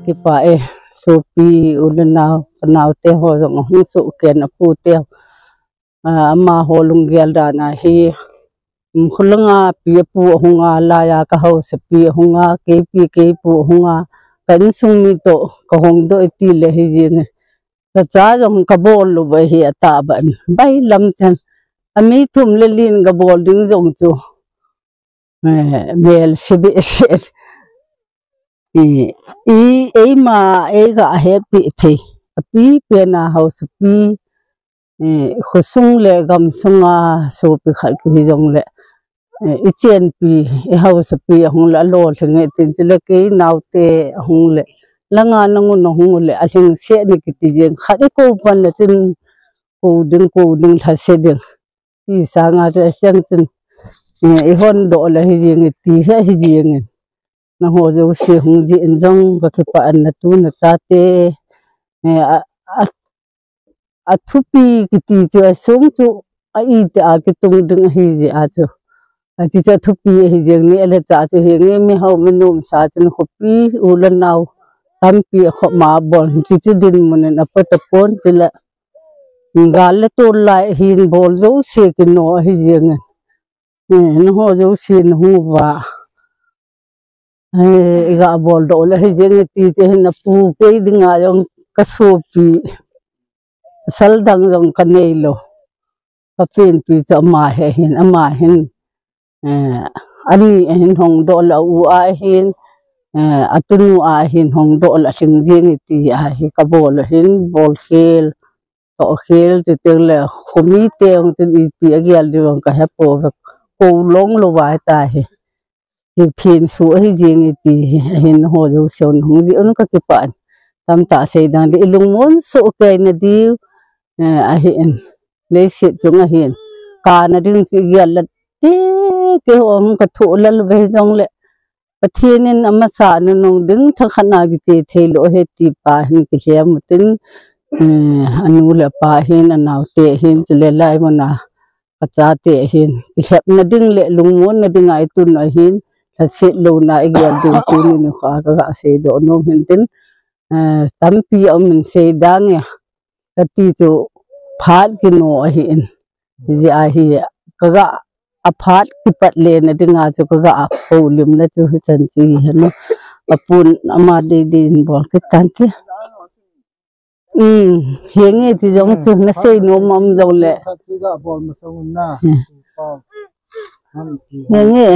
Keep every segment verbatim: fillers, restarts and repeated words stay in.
Kipah e, sopi u le nao, ka naote ho jong ahung sohkei in, apu te ho. Ah, amaho lunggel dan ahi. Um, khulanga pi apu ahunga, laiya ka haosapi ahunga, keipi keipu ahunga, ka insung mi toh ka hongdoh e ti le hi jing e. Ka cha jong ka bol lou va hi atah ban. Bailam chan. Ami thum le li in ka bol ding jong chu. Eh, mel se behseh. I, i, eima, ei ga hepeh thei. Api pen a haosapi. Eh, khosung le gamsunga sopi khat kihi jongle. Eh, i chenpi, i haosapi ahung le, alolhing e tin chule kei naote ahung le. Langa nangun ahung le, alhingset ni kiti jeng khat i kou pan le chun kou ding, kou ding, lhase ding. Ti sanga te asang chun, eh, i hondoh le hi jeng e ti hi, hi jeng e. Nangho jouse hung jeh in jong ka kipah in natu nachate, eh, a, a, athupi kiti chu asung chu a iti a kitung ding ahi jeh a chu. Ati chu athupi ahi jeng ni ale cha chu hi nge mi hao mi nom sa chun khopi u le nao tampi akhop ma bol ti chu dinmun in apot apon chule. Gal le tol lai hin bol jouse kino ahi jeng e. Eh, nangho jouse nahung uva. Eh, i ga bol doh le hi jeng e ti che hin apu kei dinga jong ka sopi. Sal dang jong ka nei lou. Ka penpi chu ama hi hin, ama hin. Eh, ani ahin hongdoh le u ahin. Eh, atunu ahin hongdoh le alhing jeng e ti ahi ka bol hin, bol khel. Toh khel ti teng le, khomi te jong tin ipi agel diu jong ka hepouve, kou long lou vai ta hi. Hi phin su ahi jeng e ti hi, ahin ho jouse hung jeh un ka kipah in. Tamtah sei dang di, i lungmon sohkei na diu, eh, ahin. Leiset chung ahin. Kana ding chu igel le ti, keiho hung ka thoh lal ve jongle. Pathen in amasa nunung ding thakhat na kiche thei lou ahi ti pa hin kilhem u tin, eh, anu le apa hin, anaote hin, chule lai mun a ka chate hin, kilhepna ding le lungmonna dinga i tun u ahin, lhaset louna i gel ding tuni nikho a ka ga seidoh nom hin tin, eh, tampi aum in sei dang e, kati chu phat kino ahin. Hijeh a hi, ka ga a phat kipat lena dinga chu ka ga a houlimna chu hichan chu hi hen. Apun ama dei dei in bol kit tan ti. Um, henge ti jong chu na sei nom am jong le. Henge.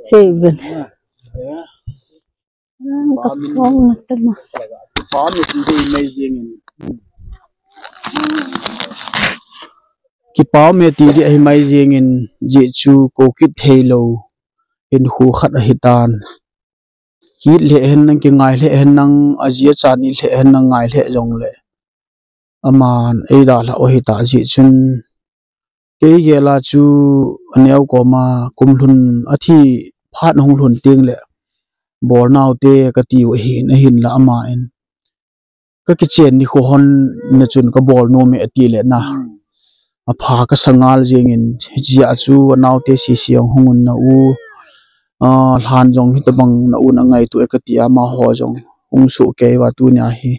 Sei ben. Kipa um e ti ding ahi mai jengin, jeh chu kou kit thei lou hinkho khat ahi tan. Kit lheh hen lang, kingai lheh hen lang, aji achan it lheh hen lang, ngai lheh jongle aman ei dalhah u ahi ta jeh chun, kei gel a chu aneo koma kum lhun athi phat hung lhun teng le, bol nau te kati u ahin, ahinla ama in ka kichen nikho hon na chun ka bol nom e ati le na. Apha ka sa ngal jengin, hichea chu anaote sese jong hung un na u, ah, lhan jong hitabang na u na ngaito e kati a, amaho jong hung sohkei uva tunia hi.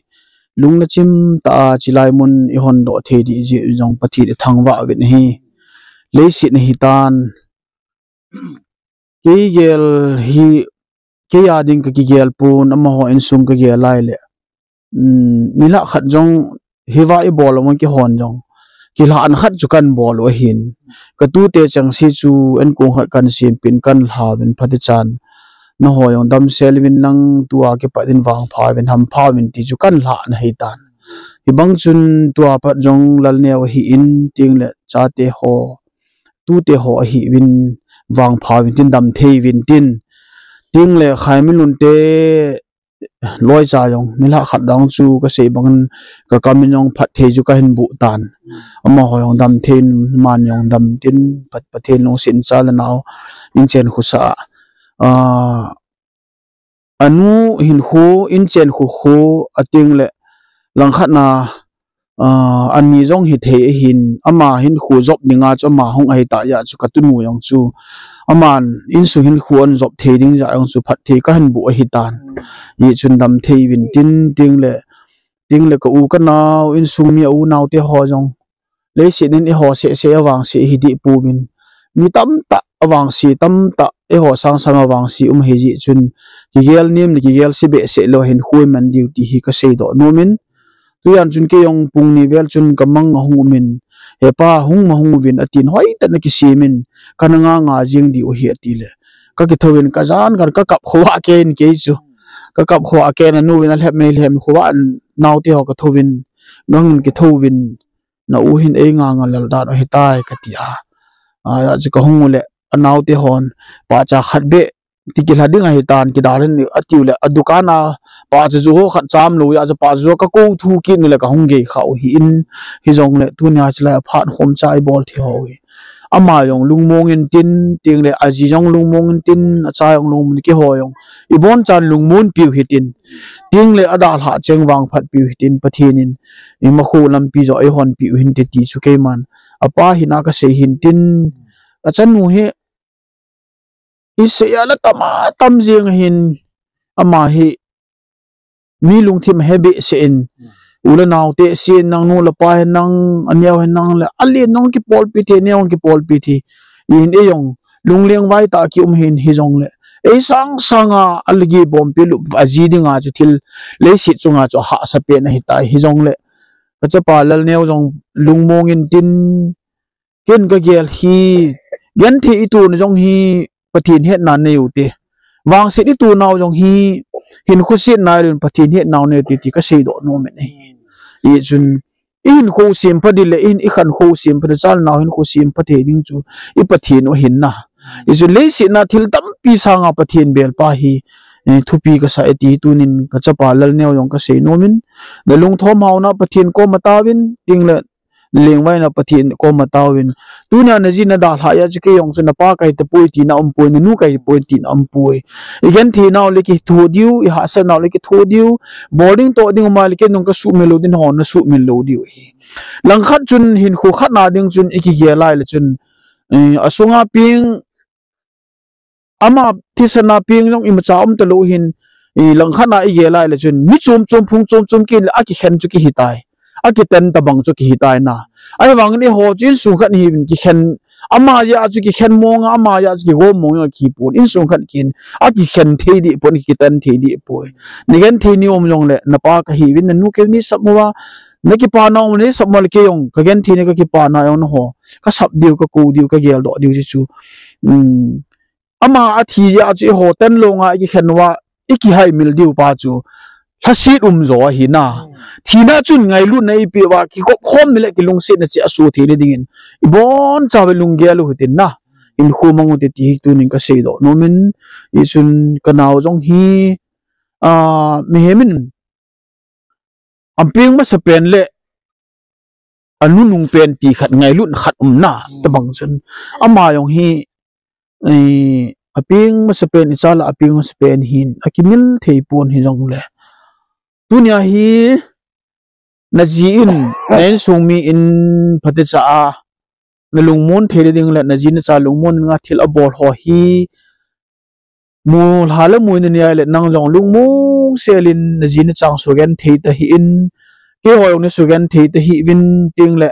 Lung na chim tah a chilai mun i hondoh thei ding jeh jong Pathen i thangvah uvin ahi. Leiset na hi tan. Kei gel hi, kei a ding ka kigel pon, amaho insung ka gel lai le. Um, nilhah khat jong hiva i bol a mun kihon jong. Kilhahna khat chu kan bol u ahin. Ka tute chengse chu enkong khat kan sempin kan lha uvin phat i chan. Naho jong damsel uvin lang tua kipat in vangpha uvin hampha uvin ti chu kan lhahna hi tan. Hibang chun tua pat jong lal neo ahin teng le chate ho. Tute ho ahi uvin vangpha uvin tin dam thei uvin tin. Teng le Khaiminlun te loicha jong nilhah khat dang chu ka sei bangin ka kam in jong phatthei chu ka hin buh tan. Amaho jong dam thei in, aman jong dam tin, Pat-, Pathen lungset in cha le nao in chen khosa a. Ah, anu hinkho, in chen khu khu, ateng le langkhat na ah, ani jong hithei ahin, ama hinkho jop dinga chu ama hung ahi tah jeh chu katunu jong chu, aman insung hinkho an jop thei ding jeh jong chu phatthei kahin boh ahitan. Hichun damthei uvin tin, tengle, tengle ka u ka nao, insung mi a u naote ho jong, leiset in eiho seh seh avangse hi deh pouvin, mi tamtah avangse, tamtah eiho sangsang avangse um ahi jeh chun, kigel nem le kigel se behseh lou hinkho iman diu ti hi kaseidoh nomin, tujan chun kei jong pung ni vel chun kamang ahung umin, He pa, hung ma hung uvin, atin, hoitah in akisemin, kana nga nga jeng diu ahi atile, kakithouvin kajan khat kakap khovah kei in kei chu. Kakap khovah kei in, anu vin alhep mei lhem khovah in, naote ho kathouvin, gangin kithouvin, na u hin einga nga lel dan u ahitai kati a. Ajeh chu kahung uleh, anaote hon, pahcha khat beh, ti kilha ding ahitan, kidalhan in atiu le, adukan a, pahcha ju ho khat chamlou jeh chu pahcha ju kakou thu kit uleh kahung gei kha u ahin, hijongle tunia chulai a phat khomcha ibol thei ho hi, ama jong lungmong in tin, tengle aji jong lungmong in tin, acha jong lungmong in, keiho jong ibonchan lungmon piu hitin, tengle adalhah cheng vangphat piu hitin, Pathen in imakho lampi joh eihon piu hinte ti chu keiman apa hina kasei hin tin, achanu hi isei a la tam a tam jeng ahin, ama hi mi lungthim ahe behseh in, u le naote sen nang, nu le pa hen nang, aneo hen nang le, alen jong kipolpi thei, aneo jong kipolpi thei, ihin eijong lungleng vai tah a kium hin, hijongle, ei sangsang a alagi bompi lup aji dinga chu thil leiset chunga chu ahahsa pen ahitai, hijongle, kachapa Lalneo jong lungmong in tin, ken kagel hi, genthei itona jong hi Pathen hetna nei ute, vangset itonau jong hi hinkho setna ilou in Pathen hetnau nei ute ti kaseidoh nom in ahi. Hichun, ihinkho sempha ding le, ihin, ikhankho sempha ding, chalnau hinkho sempha thei ding chu i Pathen u ahin na. Hichun leiset a thil tampi sanga Pathen belpa hi, eh, thupi kasa e ti hi tunin kachapa Lalneo jong kasei nom in, nalungthom haona Pathen koma taovin, tengle lengvaina Pathen koma taovin. Tunia naji nadalhah jeh chu kei jong chu napa kahi tapoi tina umpoi, nanu kahi poi tina umpoi. Igenthei nau le kitho diu, ihahsat nau le kitho diu, bol ding toh ding um a le ken jong kasuhmil lou ding, hon nasuhmil lou diu ahi. Langkhat chun hinkho khat na ding chun ikigel lai le chun, eh, asunga peng, ama thisan a peng jong imacha um talou hin, eh, langkhat na igel lai le chun mi chom chom phung chom chom kit le akikhen chu kihitai. Akiten tabang chu kihitai na. Ahivangin eiho chu insung khat ihiuvin kikhen, ama jeh a chu kikhen monga, ama jeh a chu kigom mong jong kihipon, insung khat kin akikhen thei dehpon, kiten thei dehpoi. Nagenthei nei um jongle, napa kahiuvin, nanu kei nei sap uva, nakipana um nei sap uva le kei jong kagenthei nei, kakipana jong nangho kasap diu, kakou diu, kageldoh diu chu chu. Ama athi jeh a chu eiho ten longa ikikhen uva, ikihaimil diu pa chu lhaset um jo ahi na. Thina chun ngailutna eipeh uva, kikop khomna le kilungsetna cheh aso theina dingin ibonchauva lunggel u hitin na, hinkho mang ute ti hi tunin kaseidoh nom in, hichun kanao jong hi, ah, mihem in apeng masapen le anunung pen ti khat, ngailutna khat um na, tabang chun ama jong hi, eh, apeng masapen, icha lah a apeng masapen hin akimil thei pon hijongle, tunia hi naji in, na insung mi in phatecha a nalungmon thei le ding le naji nacha lungmon in nga thil abol ho hi mulha le muina nei a le nang jong lungmong sel in naji nachang sugenthei tahih in, keiho jong nasugenthei tahih uvin, tengle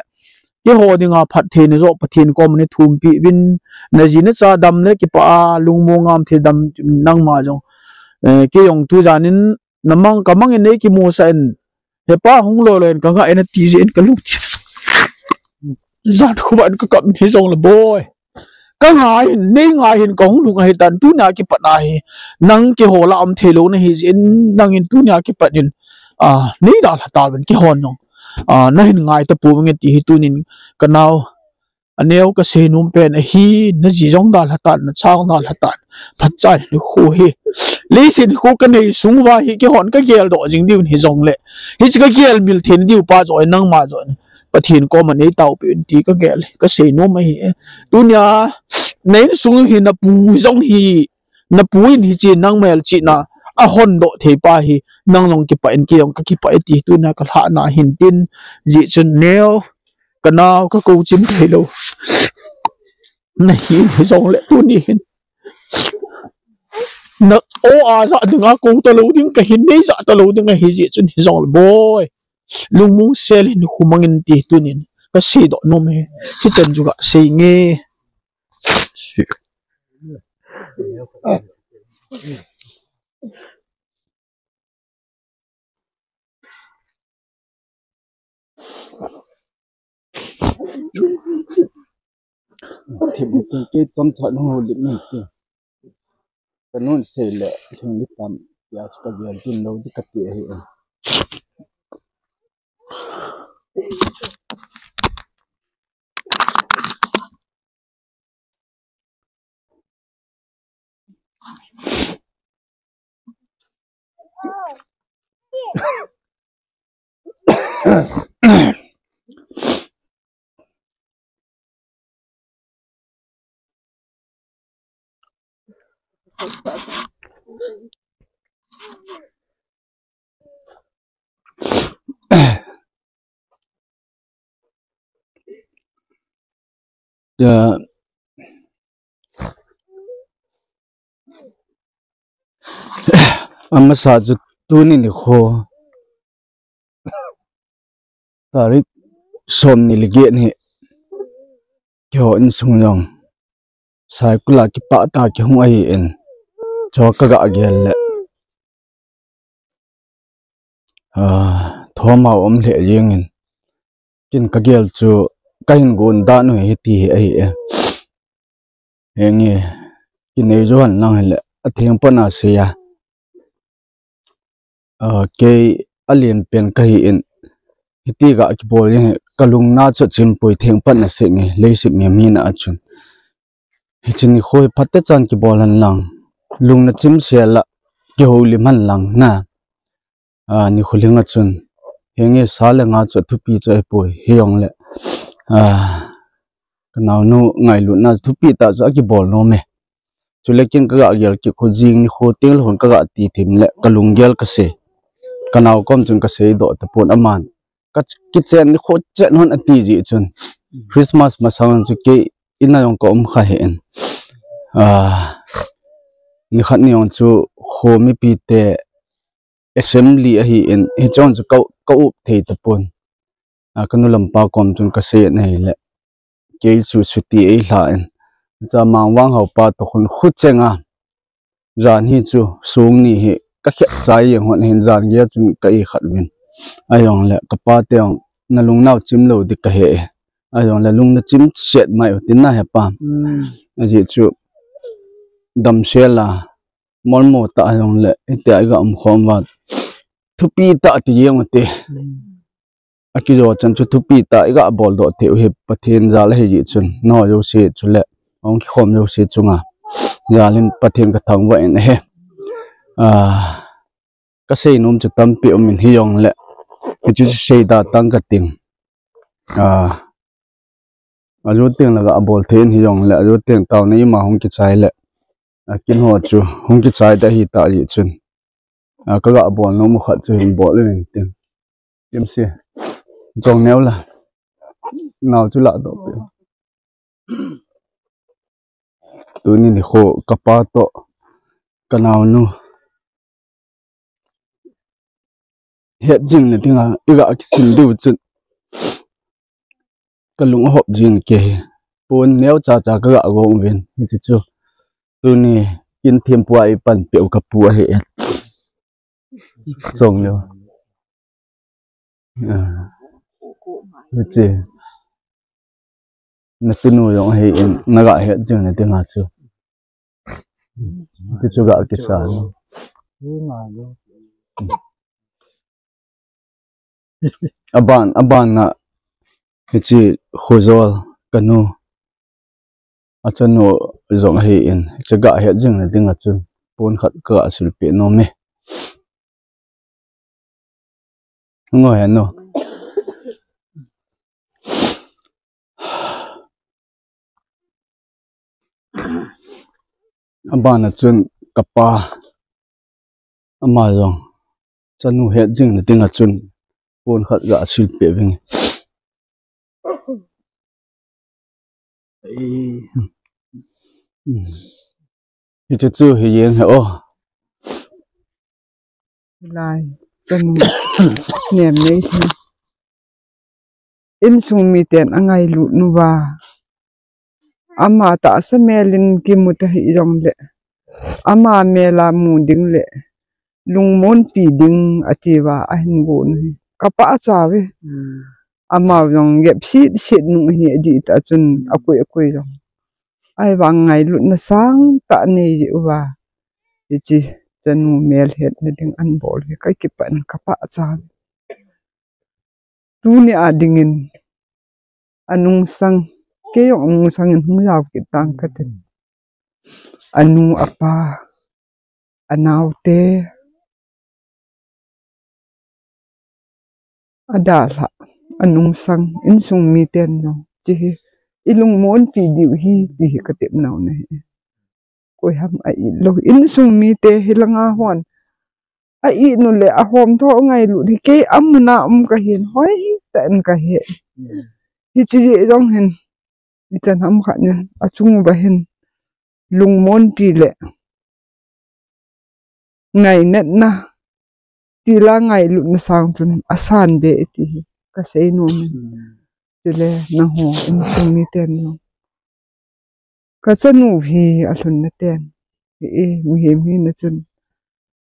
keiho dinga phattheina joh Pathen koma nathumpeh uvin, naji nacha dam le kipah a lungmong ngam thei dam nangma jong, eh, kei jong tujan in namang kamang in neikimusah in, He pa, hung loi loi in kangah in ati jeh in kalungthim jan khovah in kakap in hijongle boi, kangai in, neingai in kahung lhung ahitan, tunia kipat a hi nang keiho lah a um theilou nahi jeh in, nangin tunia kipat in, ah, neidalha tauvin, keihon jong, ah, nahin ngai tapouvinge ti hi tunin kanao aneo kasei nom pen ahi. Naji jong dalha tan, nacha jong dalha tan, phatcha in hinkho hi, leiset hinkho kanei sung uva hi keihon kageldoh jing diu in hijongle, hiche kagelmil theina diu pa joh in nangma joh in Pathen koma neitaopeh un ti kagel, kasei nom ahi. Tunia na insung hi napu jong hi, napu in hiche nang melchihna ahon doh thei pa hi, nang jong kipah in, kei jong kakipah e ti tuna kalhahna hin tin, jeh chun neo, kanao, kakou chim thei lou. Nahi hijongle tuni hin. Na, o a ja ding a kou talou ding kahin, nei ja talou ding ahi jeh chun hijongle boi. Lungmong sel in khu mangin ti tunin kasei doh nom e. Hichan chu kasei nge. Thim kei chomcha nung ho lim ni ti. Kanun sei le thim ni tam. Ya ka gel din lo di kati ahi. Ya. Amasa chu tuni nikho. Tarik som ni le get ni. Keiho insung jong Saikul a kipah tah a kihung ahin. Chu ka ga gel le. Ah, thoma um lheh jeng in. Ken ka gel chu ka hin gon dan u hi hiti hi ahi e. Henge, kinei jo hen lang hile, atheng pan a sei a. Ah, kei alen pen kahi in, hiti ga kibol jeng hi, ka lungna chu chim poi, theng pan a sei nge, leiset mi, mi na a chun. Hiche nikho hi phatechan kibol hen lang, lungna chim sel a, kihoulim hen lang na. Ah, nikho ling a chun, henge sa le nga chu athupi chu ahipoi, hijongle. Ah, ka naonu ngailutna thupi tah chu akibol nom e. Chule ken ka ga gel kit khu jing nikho teng le hon ka ga ti thim le ka lunggel ka sei. Ka nao kom chun ka sei doh tapon aman. Ka ch-, kichen nikho chen hon ati jeh chun. Christmas masang chu kei in a jong ka um kha hih in. Ah, nikhat ni jong chu kho mipi te assembly ahin, hiche jong chu ka, ka up thei tapon. Ah, ka nu lampa kom chun ka sei in ahile. Kei chu chuti eilha in. Cha Mangvang haupa toh khun khu cheng a. Jan hi chu sung ni hi ka khet chai jeng hon hin jan gei a chun ka ikhat uvin. Ahijongle ka pa te jong na lungnau chim lou di ka he e. Ahijongle lungna chim set mai u tin na he pa. Hmm. Ajeh chu damsel a molmo tah ahijongle hitia i ga um khom uva thupi tah ti jeng u te. Hmm. Akijo chan chu thupi tah i ga bol doh thei u hi Pathen jal ahi jeh chun, nangho jouse chule hung kikhom jouse chunga jal in Pathen ka thangvah in ahi. Ah, ka sei nom chu tampi um in hijongle, hichu chu sei da tang ka ting. Ah, ajo teng le ga bol thei in hijongle, ajo teng taona ima hung kichai le, akin ho chu hung kichai ta ahi ta jeh chun. A, ka ga bol nom u khat chu hin bol uvin tin. Kim se. Jong neo la. Nao chu la doh pe. Tuni nikho ka pa toh ka naonu het jing na dinga i ga kisil diu chun ka lung ahop jing kei hi. Pon neo cha cha ka ga gong uvin. Hichu chu. Tuni kin thim pua i pan peh u ka pu ahi e. Jong neo. Ah. Hiche. Na tinu jong ahi in, na ga het jing na dinga chu. Hiche chu ga kisa. Aban, aban na hiche Khojol ka nu. Achanu jong ahi in, hiche ga het jing na dinga chun, pon khat ka ga sil peh nom e. Ngo he no. Abana chun ka pa Ama jong chanu het jing na ding a chun pon khat ga sil pe ving. Hichu chu hi jeng he o. Lai, chanu nem nei the. Insung miten angailut nuva, ama tahsa melin kimu ta hih jongle, ama mela mu ding le lungmonpi ding atiuva ahin gon hi. Ka pahcha ve. Ama jong gep sit sit nung hi adih ta chun akui akui jong. Ahivang ngailutna sangtah nei jeh uva hiche chanu mel hetna ding ahin bol hi ka kipah in ka pahcha ve. Tuni a dingin anungsang, kei jong anungsang in hung jao kit tang katin. Anu apa, anaote, adalhah, anungsang, insung miten jong hiche hi ilungmonpi diu ahi ti hi ka tepna u ahi. Koi ham a-it lou, insung mite hilanga hon a-it nu le ahom tho angailut hi kei amun a um kahin, hoitah in kahe. Hiche jeh jong hin ichan ham khat in achung uva hin lungmonpi le ngainatna, tila ngailutna sang chun asan be e ti hi kasei nom in. Chule nangho insung miten jong, ka chanu hi alhunna ten hi, mihem hina chun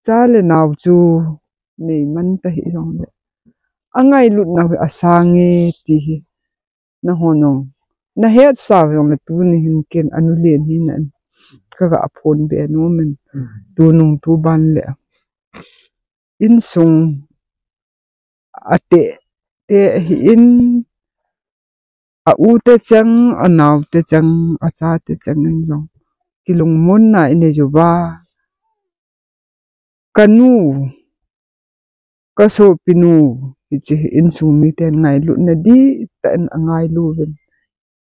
cha le nao chu neiman ta hih jongle, angailutna hi asang e ti hi nahon jong nahetsa jongle tuni hin ken anu len hina in kaga phon be nom in, tunung tuban le insung ateh teh ahin, a-u te cheng, anao te cheng, acha te cheng in jong kilungmonna inei uva, kanu, kasopinu, hiche insung miten ngailutna dihtah in angailu uvin,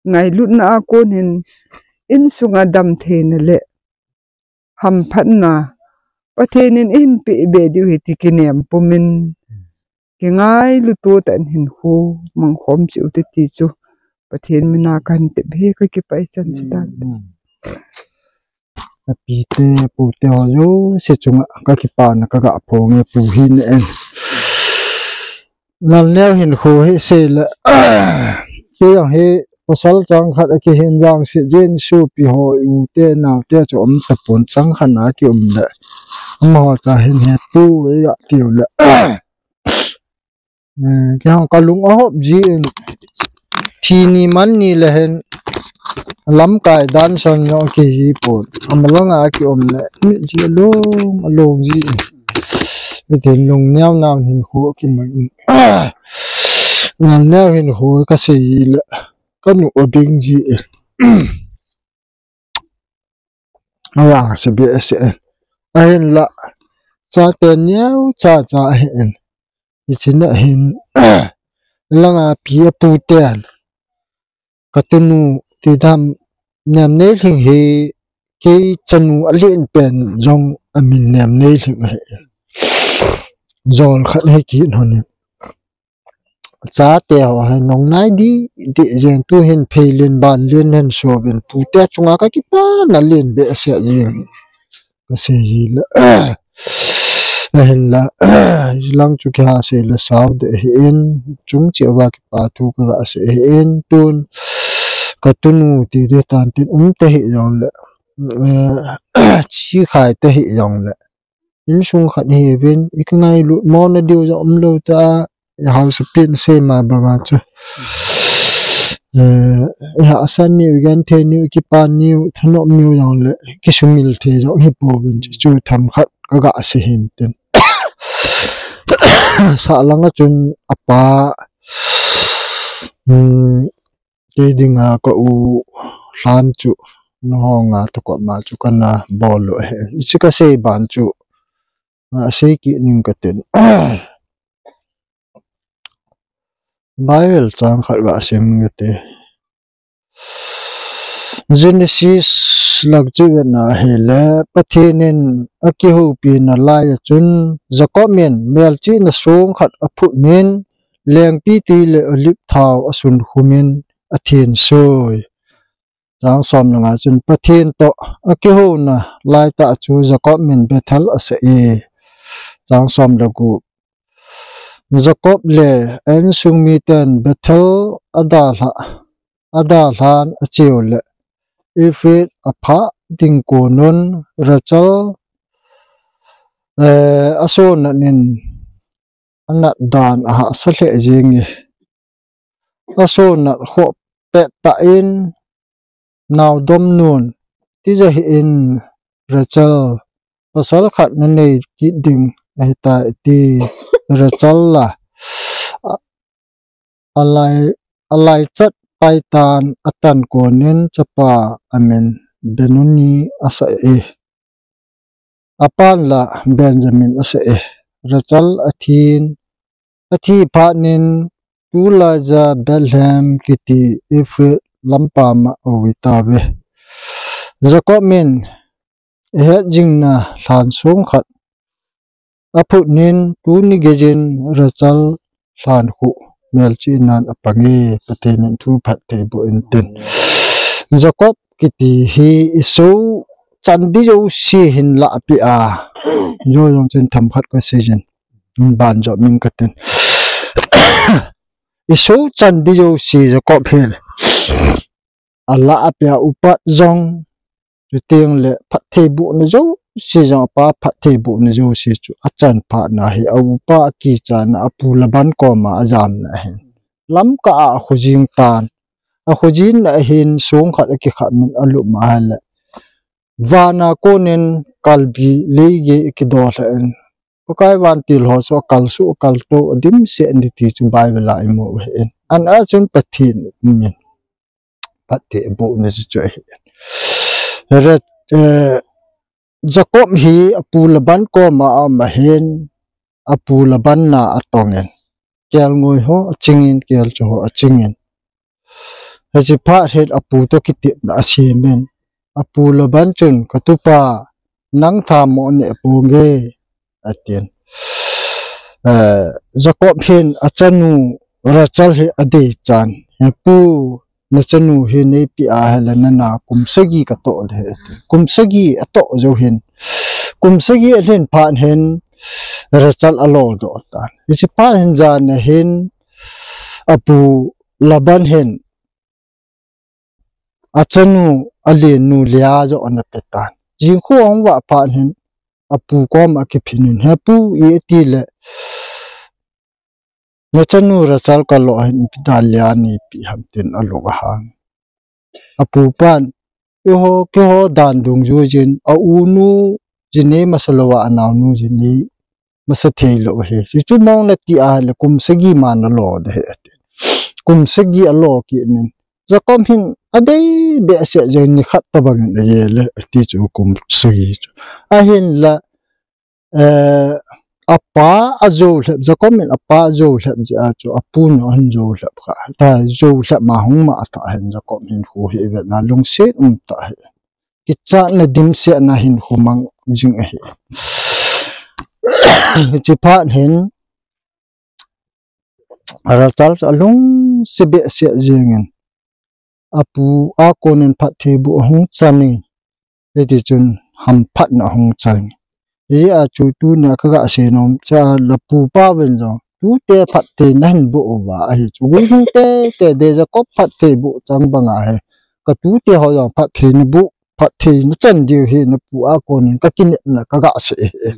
ngailutna a kon hin insung a damtheina le hamphatna Pathen in eihin peh be diu ahi ti kinem pumin, kingailu tah in hinkho mangkhom cheh ute ti chu Pathen mina kahin tep ahi, kakipah e chan chidan. Apite, apute ho jouse chunga kakipana kaga phong e, pu hina in. Nalneo hinkho hi seile, kei jong hi pasal chang khat akihin vangset jeh in sopi ho, u te nao te chu um tapon, chang khat na kium le, amaho cha hin hepu eiga tiu le, kei jong kalung ahop jin, thi ni man ni le hin lamkai dan sang jong kihi pon, amalanga kium le mit ji along along ji. Hitin lungneo neo hinkho kimang in, nalneo hinkho kasei le kanu ading ji. Avangse behseh in, ahinla chate neocha cha ahin, hichea hin langa pi apu ten, katunu tidam, Nemneilhing hi kei chanu alen pen jong amin Nemneilhing ahi. Jol khat hi kit hon in, chate ho hi nong nai didi jeng, tuhin pheilen banlen hin souvin, pute chunga kakipana len behseh jeng, kasei ji le. Ahinla, hilang chu kiha seile sao deh ahin, chung cheh uva kipa thu kaga sei ahin, tun katunu ti ding tan tin um tahih jongle, chi khai tahih jongle, insung khat ihiuvin, ikingailut mona diu jong umlou ta, ihaosapi in asei ma banga chu, ihahsat niu, igenthei niu, ikipa niu, ithanop niu jongle kisumil thei jong hipouvin, chu themkhat kaga sei hin tin. Sahlanga chun apa, kei dinga ka u lhan chu, nahonga tokoma chu kana bol u ahi, hiche kasei ban chu asei kit ning katin. Bible chang khat gasim kate. Genesis Lak chu vetna ahile, Pathen in akihoupi nalai a chun, Jacob in melchihna song khat aphut in, lengpitwi le olive thao asunkhum in athen soi. Chang som le nga chun Pathen toh akihouna laitah chu Jacob in Bethel asah e. Chang som le gup. Jacob le a insung miten Bethel adalha, adalhan acheu le Ephrath aphah ding konun Rachel, eh, asonat in anat dan ahahsa lheh jenge. Asonat khoh pettah in, naodom nun, tija hih in Rachel, pasal khat nanei kit ding ahitai ati. Rachel la, a, alai, alaichat paitan atan konin chapa amin Benoni asah e. Apan la Benjamin asah e. Rachel athin, athi phat in tulaiya Bethlehem kiti Ephrath lampam a aum tauve. Jacob in ahet jingna lhan song khat aphut in tuni geijin Rachel lhan khu melchihnan apang e. Pathen in thu phattheiboh intin. Jacob kiti hi iso chan ding jouse hin lahpeh a. Jou jong chun themkhat kasei jin. Ban jop ning katin. Iso chan ding jouse Jacob hin alahpeh a, upat jong, chuteng le phattheibohna jouse jong, apa phattheibohna jouse chu achan phat na hi, a upa akichat na, apu Laban koma ajamna ahin. Lamkah a akhojin tan. Akhojin na ahin song khat akikhap in alup ma ahile, vana konin kalbi leigei akidolha in, Pakai vantil ho chu akalsuh akaltou adimset in ti chu Bible a imu ahin. Ana chun Pathen in phattheibohna chu chu ahin. Re, eh, Jacob hi apu Laban koma aum ahin, apu Laban na atongin, kelngoi ho achingin, kelcho ho achingin. Hiche phat hin apu toh kitepna asemin. Apu Laban chun, katupa, nang thamo neh ponge, atin. Eh, Jacob hin achanu Rachel hi adeichan, He pu, nachanu hi neipeh ahile nana kum sagi katoh ding ahi, ati. Kum sagi atoh jou hin. Kum sagi alhin phat hin Rachel alodoh tan. Hiche phat hin jan ahin apu Laban hin achanu alennu Leah joh ana pe tan. Jingkah ahung vah phat hin apu koma akiphin in, He pu, iti le nachanu Rachel kalo hin ipi dan Leah neipeh ham, tin alung ahang. Apu pan, eiho, keiho dan dungjuijin, a-unu ji nei masa louva, anaonu ji nei masa thei lou ahi. Hichu mong nati ahile kum sagi ma nalo ding ahi, ati. Kum sagi alo kit in, Jacob hin adei behseh jeng, nikhat tobangin agel e, ati chu kum sagi chu. Ahinla, eh, apa ajoulhep, Jacob in apa ajoulhep jeh a chu apu nu ahin joulhep kha. Tua joulhep ma hung ma tah hin Jacob hinkho hi ivet na lungset um tah ahi. Kichatna dimsetna hinkho mang jing ahi. Hiche phat hin Rachel chu alungset behseh jengin, apu a konin phattheiboh ahung chan in, hiti chun hamphatna ahung chan in. Hijeh a chu tunia kaga seinom chu, apu pa uvin jong, tute phatthei nahin boh uva ahi chu, guilhung teitei ding, Jacob phattheiboh chan banga hi, katute ho jong phatthei naboh, phatthei nachan diu hi napu a konin kakinepna kaga sei ahi.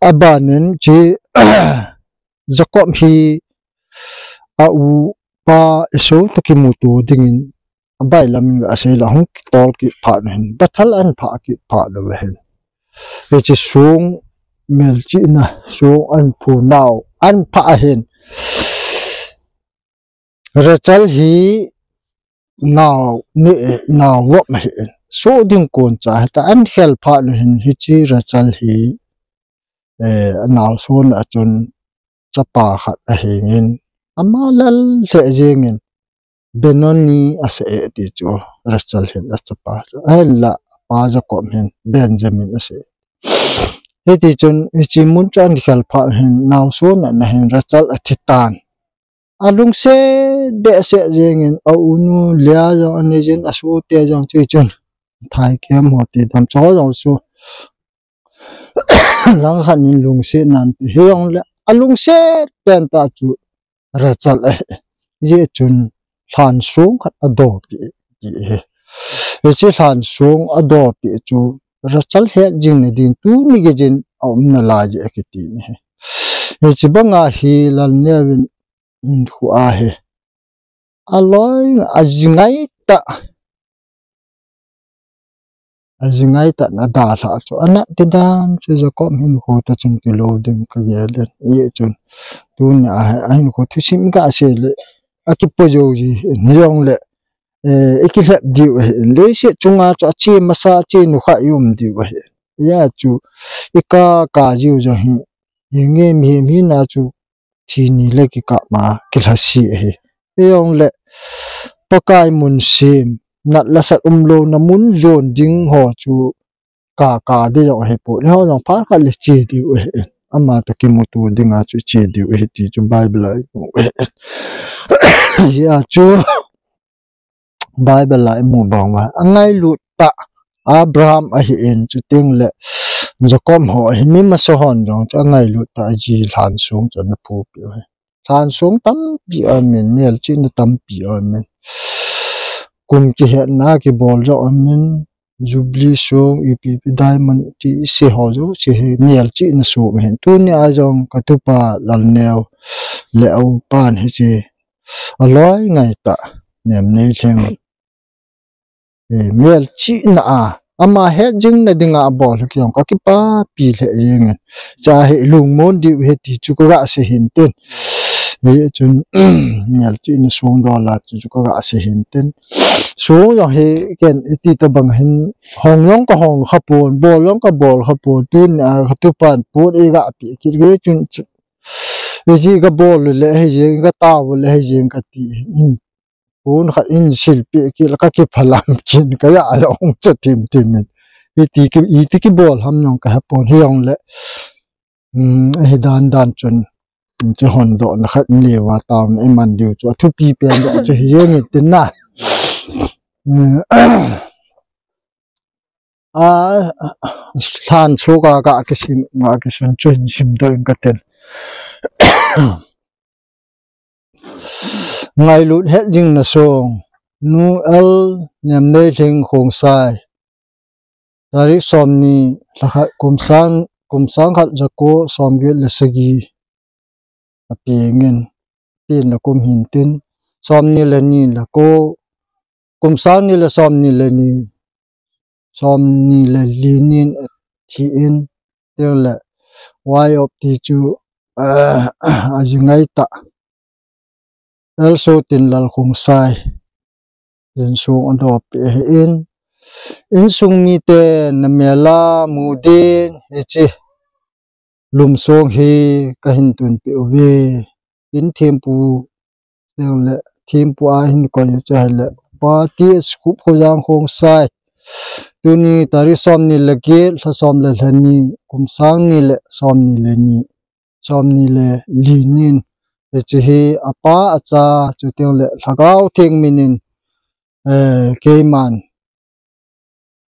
Abanin hiche Jacob hi a-upa Esau toh kimuto dingin abailam in asei le, ahung kitol kit phat hin Bethel ahin phah kit phat uva hin, hiche song, melchihna song ahin phunau ahin phah ahin, Rachel hi nao neh, nao vop ahin, soh ding koncha hita ahin khel phat uva hin, hiche Rachel hi, eh, anaosona a chun chapa khat ahengin, ama lel lheh jengin, Benoni asei e ti chu, Rachel hin achapa chu. Ahinla, apa Jacob hin Benjamin asei. Hiti chun, hiche mun chu ahin khel phat hin, naosen ana hin Rachel athi tan. Alungset behseh jengin, aunu Leah jong anei jin, asohte jong chu chun. Thai kem ho ti dam chu jong chu. Langkhat in lungset nan ti hijongle, alungset pen tah chu Rachel ahi. Hijeh chun lhansong khat adopeh ti ahi. Hiche lhansong adopeh chu Rachel het jing nadin tuni geiyin aum nalai jeh akiti ahi. Hiche banga hi Lalneo in hinkho a hi aloi, ajingai tah, ajingai tah in adalhah chu, ana ti dan chu Jacob hinkho toh chun kilou ding kagel in. Hijeh chun tunia hi ahinkho thusim gasei le akipo jou ji hijongle, eh, ikilhep diu ahi. Leiset chunga chu ache masa, ache nukha i um diu ahi. Hijeh chun ikah kah jiu jong hi, hinge mihem hina chu thi ni le kikah ma kilhase ahi. Hijongle Pakai mun sem, nat le sat umlouna mun jon ding ho chu kah kah ding jong ahipon, eiho jong phat khat le che diu ahi. Ama toh kimuto dinga chu che diu ahi ti chu Bible a imu ahi. Hijeh chun Bible a imu bang uva, angailut tah Abraham ahin, chuteng le Jacob ho ahin, mi masa hon jong chu angailut tah aji lhansong chu ana phopeh u ahi. Lhansong tampi aumin, melchihna tampi aumin. Kum kihetna kibol jong aumin, Jubilee song, ipi ipi diamond ti isei ho jouse hi melchihna song ahin. Tunia jong katupa Lalneo le aupan hiche aloi ngaitah Nemneilhing, eh, melchihna a ama het jing nadinga abol hi jong kakipapi lheh jengin. Cha hi lungmon diu ahi ti chu kagasei hintin. Hichun melchihna song dol a chu chu kagasei hintin. Song jong hi ken iti tobang hin hong jong kahong khapon, bol jong kabol khapon, tunia katupan pon eigapeh kit, hichun chu, hijeh kabol le hijeng, katao le hijeng kati in, pon khat in silpeh kit le kakiphalam kit, kajah jong hung cha thim thim in. Iti ki, iti kibol ham jong kahepon, hijongle, um, hidan dan chun, um, chu hondohna khat inei uva taona iman diu chu athupi pen joh chu hijeng in tin na. Um, a, lhansong a kakisim, kakisim chu hin simdoh inge katin. Ngailut het jingna song, Nu L. Nemneilhing Khongsai. Tarik somni, lha khat, kum sang, kum sang khat jako somget le sagi apengin, penna kum hintin, somni le ni lako, kum sang ni le somni le ni, somni le li nin athin, chuteng le Y O P ti chu, eh, ajingai tah L. Sotinlal Khongsai insung adopeh ahin, insung miten namel a mu din hiche lum song hi kahin tunpeh uve. In thempu, chuteng le thempu a hin koi u chu ahile Pa T S Khupkhojang Khongsai. Tuni tarik somni le get, lha som le lha ni, kum sang ni le somni le ni, somni le li nin, hiche hi apa, acha, chuteng le Lhagao Theng minin, eh, keiman,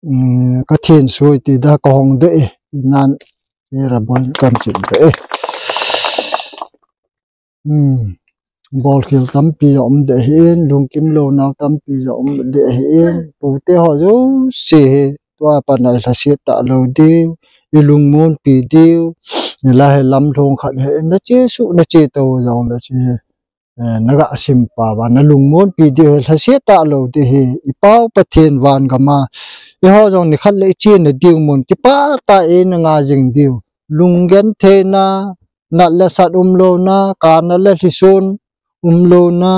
um, kathin sui ti da kahong deh e, inan, e rabon kan chin deh e. Um, bolkhel tampi jong um deh ahin, lungkim lounau tampi jong um deh ahin, pute ho jouse hi, tua pat a ilhaset talou diu, ilungmonpi diu, nilai hi lamlhong khat hi, nachesuh, nachetou jongle hiche, eh, naga sim pa uva, nalungmonpi diu hi, lhaset talou ding ahi, ipau Pathen van gam a, eiho jong nikhat le ichena diu mun, kipah tah a eina nga jing diu, lunggentheina, nat le sat umlouna, kana le lhisun umlouna,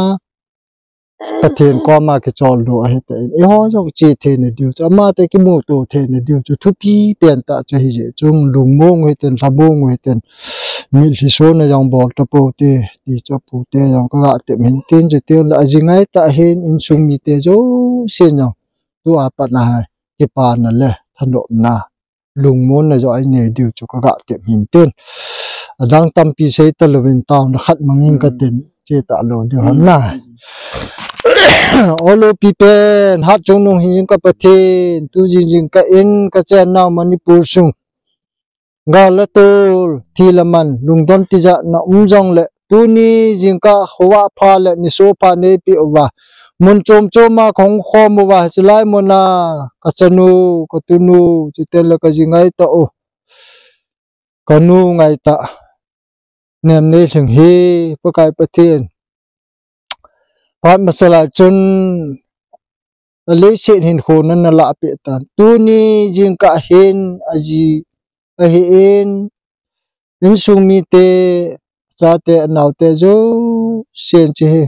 Pathen koma kicholdo ahitan. Eiho jong che theina diu chu, ama toh kimuto theina diu chu thupi pen tah chu ahi jeh chun, lungmong u hiten, lhamong u hiten, mitlhi sona jong bol tapou te, ti chu apute jong kaga tep hintin, chuti le ajingai tah hin insung mite jousen jong tua pat a kipana le thanopna, lungmonna joh inei diu chu kaga tep hintin. Adang tampi sei talouvin taona khat mangin katin, che talou diu ham na. O lopi pen, Hatchungnung hingjing ka Pathen, tu jingjing ka in, kachen nau Manipur sung, gal le tol, thi le man, lungdon tijat na um jongle, tuni jingkah khovah pha le nisoh pha neipeh uva, mun chom chom a kahung khom uva, hichelai mun a kachanu, katunu, chuteng le kajingai tah u, kanu ngaitah, Nemneilhing hi, Pakai Pathen, phat masa lai chun aleiset hinkho nana lahpeh tan, tuni jingkah hin aji ahin, insung mite, achate, anaote jousen chu hi,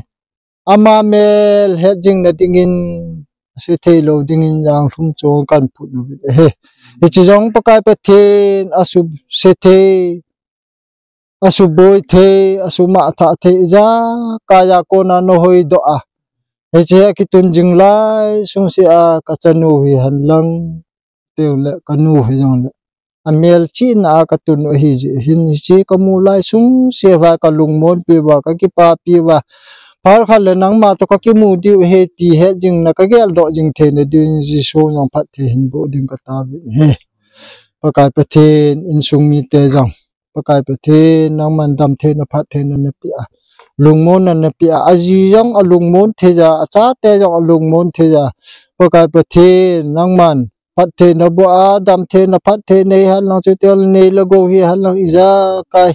ama mel het jing na dingin, ase theilou dingin janglhum chong kahin phut uvin ahi. Hiche jong Pakai Pathen, asuse thei, asuboi thei, asumangthah thei, ijakai a kona nahoidoh a, hiche a kitun jing lai sungse a kachanu hihen lang, chuteng le kanu hijongle, amelchihna a katun u ahijeh hin, hiche kamu lai sungse uva kalungmonpi uva, kakipapi uva, phat khat le nangma toh kakimu diu ahi ti hetjingna kageldoh jing theina diuvin Jesu jong phatthei hinboh ding kataovin ahi. Pakai Pathen, insung mite jong, Pakai Pathen, nangman damtheina, phattheina napeh a, lungmonna napeh a, aji jong alungmon thei a, achate jong alungmon thei a, Pakai Pathen, nangman phatthei naboh a, damtheina, phatthei neihen lang, chuteng le nei le gou hihen lang, ijakai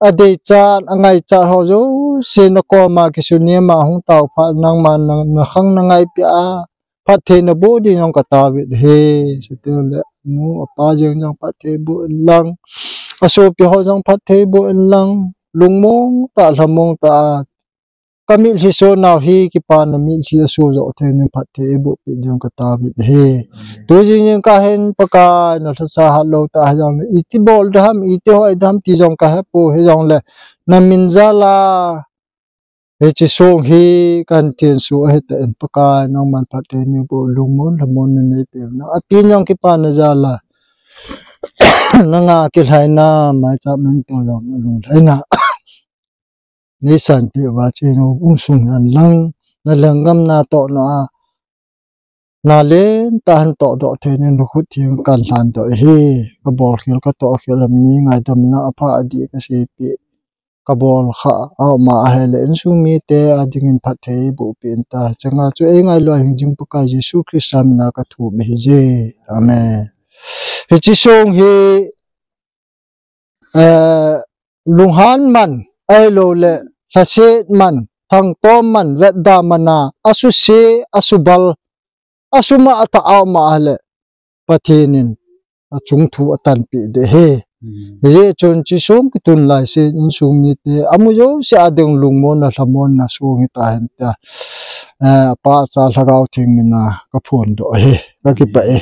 adeichat, angaichat ho jouse nakoma kisunem a hung tao phat, nangman na, nakhang nangaipeh a, phatthei naboh ding jong kataovin ahi. Chuteng le anu apa jeng jong phatthei boh in lang, asopi ho jong phatthei boh in lang, lungmong tah, lhamong tah a kamitlhi sonau hi kipana mitlhi aso joh theina ding phatthei eibohpeh ding kataovin ahi. Tu jing jingkah hin Pakai, nalhacha hatlou tah hijongle, iti bol ding ham, iti hoi ding ham ti jong kahepoi, hijongle namin jal a hiche song hi kahin thenso ahitan, Pakai, nangman phatthei neiboh, lungmon lhamon naneipeh un lang, apen jong kipana jal a nanga kilhaina, maicham in to jong nalunglhaina neisanpeh uva, chenu umsung hihen lang, nalenggam natohna a nalen tah a hin tohdoh theina ding nakhut theng kahin lhandoh ahi. Kabolkhel katohkhel ham, nei ngaidam in lang, apha adih kaseipeh, kabol khah a um ahile insung mite adingin phatthei eibohpeh in tah. Changa chu eingailu a hingjing Pakai Jesu Christa mina kathum ahije. Amen. Hiche song hi, eh, lunghan man, ahiloule lhaset man, thangtom man, vetda man a asuse, asubal, asumangthah a um ahile, Pathen in achung thu atanpeh ding ahi. Hijeh chun hiche song kitun laise, insung mite amu jouse ading lungmonna, lhamonna song hitahen tia, eh, Apa, Cha, Lhagao Theng mina kaphondoh ahi. Kakipah e.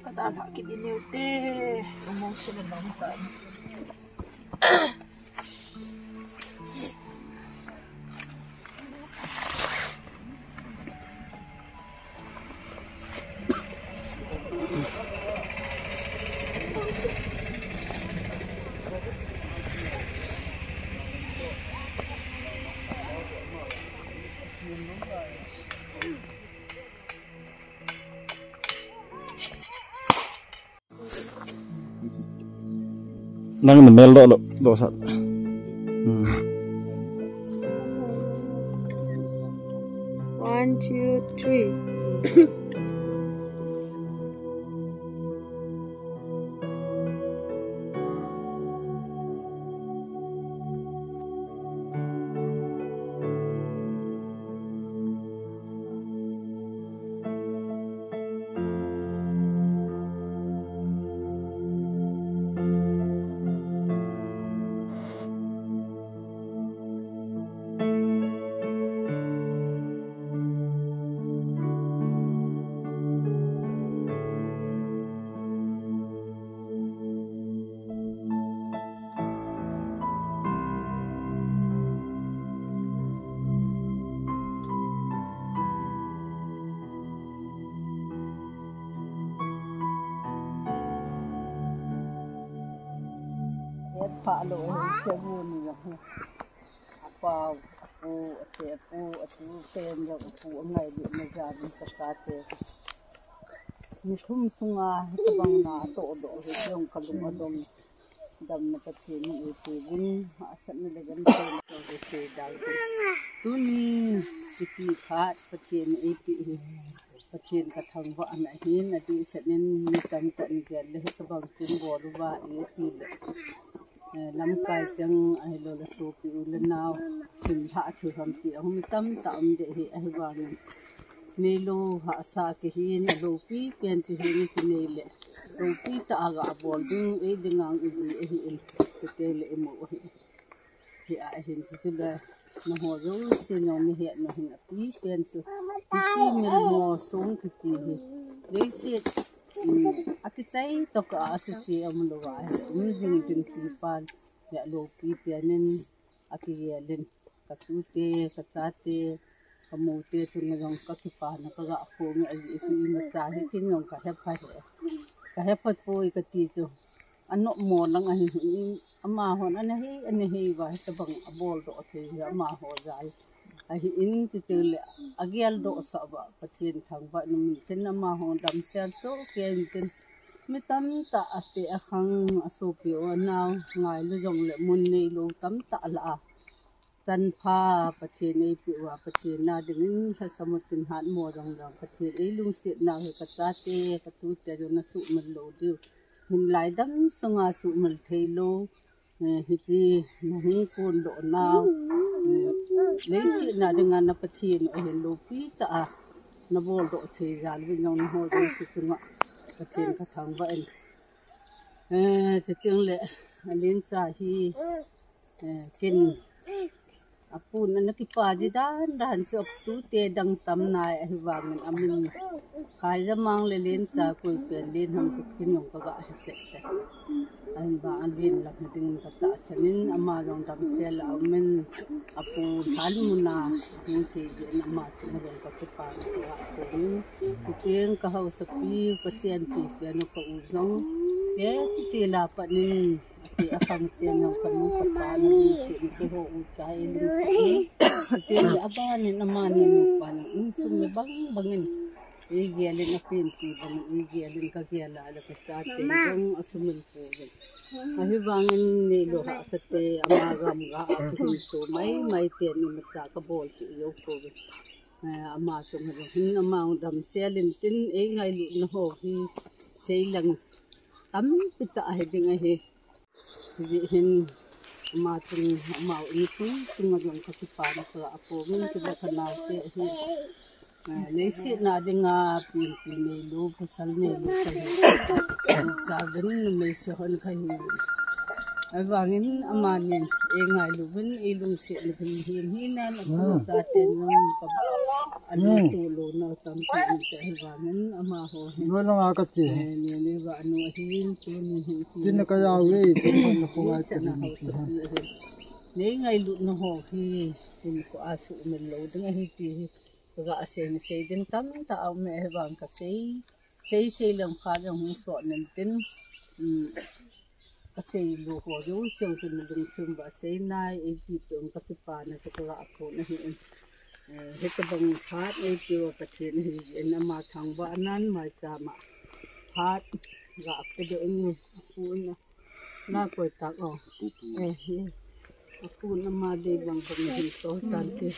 Ka da la ki di neu te. Emotional lang ta. Nang na mel doh lo, doh sat. Hmm. One, two, three. Pha lo, he bu ni lo. Apa, apu, ate, apu, atu, pen lo, apu, angai di, na ja di, ka ka te. Ni thum sunga, tabang na, to do, he jong ka lung adong. Damna Pathen in eipeh uvin, hahsatna le gentheina toh eisei dal uvin. Tuni, kiti phat Pathen in eipeh u. Pathen kathangvah na ahin, adehset in mi tamtah in gel le hitabang kin bol uva ati le. Eh, lamkai cheng ahilou le sopi u le nao, thilha thilham ti ahung mi tamtah um ding ahi, ahivangin. Neilou hahsa kihin, aloupi pen chu hin kinei le. Loupi tah a ga bol ding, ei ding ang iji ahi in. Kute le imu ahi. Hi a hin chu chu le. Nangho jouse nang nahet nau hin api pen chu. Hiche milmo song kiti hi. Leiset, um, akichai tokah a asuse aum lou va hi. Um jing ding ti pan. Hi a loupi pen in akigel in. Ka tute, ka chate, ka moute chunga jong ka kipana ka ga phong e, ajeh chu imacha hi kin jong ka hepha e. Ka hepha poi kati chu. Anom mo lang ahi hin, amahon ana hei, ana hei uva hitabang abol doh thei hi amaho jal. Ahin chuti le agel doh sah uva Pathen thangvah in um intin amaho damsel soh kei intin. Mi tamtah ate akhang asopi u anao ngailu jong le mun neilou tamtah lah a. Chanpha Pathen eipeh uva, Pathen na dingin lhasam u tin hatmo jong jong Pathen eilungset nau hi ka chate, ka tute jong nasuhmil lou diu. Hinlai dam sunga suhmil thei lou, eh, hiche nahung kon doh nau, eh, leiset na dinga na Pathen u ahin loupi tah a nabol doh thei jal uvin jong nangho jouse chunga Pathen kathangvah in. Eh, chuteng le, alencha hi, eh, kin, apun ana kipa ji dan dan chu tute dang tam nai ahivangin amin. Khaijamang le lencha koi pen len ham chu kin jong ka ga he chet te. Ahivang alen lam ding ka tahsan in ama jong damsel a um in apu lhan muna hung thei jeh in ama chunga jong ka kipana ka ga phong in. Chuteng ka haosapi, ka chenpi pen u ka u jong. Che, che la pat in, ati akhang ten jong ka nu ka pa na lungset in keiho ucha eilungset in. Chuteng le aban in amani nupa na insung le bang bang in. Eigel in apenpi bang in, eigel in ka gel a le ka chate jong asumil pouvin. Ahivangin neilou hahsa te, ama gamga a kahin so mai mai ten imacha ka bolpeh jou pouvin. Eh, ama chunga jong hin ama damsel intin, eingailutna ho hi seilang tampi tah ahi ding ahi. Hijeh hin ama chung, ama insung chunga jong ka kipana ka ga phong in, kila ka naote ahi. Ah, leiset na dinga penpi neilou, pasal neilou, pasal neilou. Cha vin numei se hon kahi. Ahivangin amanin eingailu uvin, eilungset uvin hin hinan, apu chate nung ka Anu tu lo na tam tu ni ta hi vangin ama ho hin. Lo na nga ka ti. Ne ne va anu hin tu ni hin ti. Tin ka ya we, tin ka na ko wa ti ni. Nei ngailut na ho hi, tin ko asu men lo ding ahi ti hi. Ka ga sei ni sei din tam ta au me hi vang ka sei. Sei sei lang pha lang hung so nen tin. Asei lu ho jouse chu na lungthim uva sei nai, eiti peh un ka kipana chu ka ga phon ahi. Eh, hitabang phat eipeuva Pathen ahi jeh in ama thangvah nan maicham a phat ga pe doh in, apu in a, na koi tak o. Eh, eh. Apu in ama dei bang bang hin to tan te.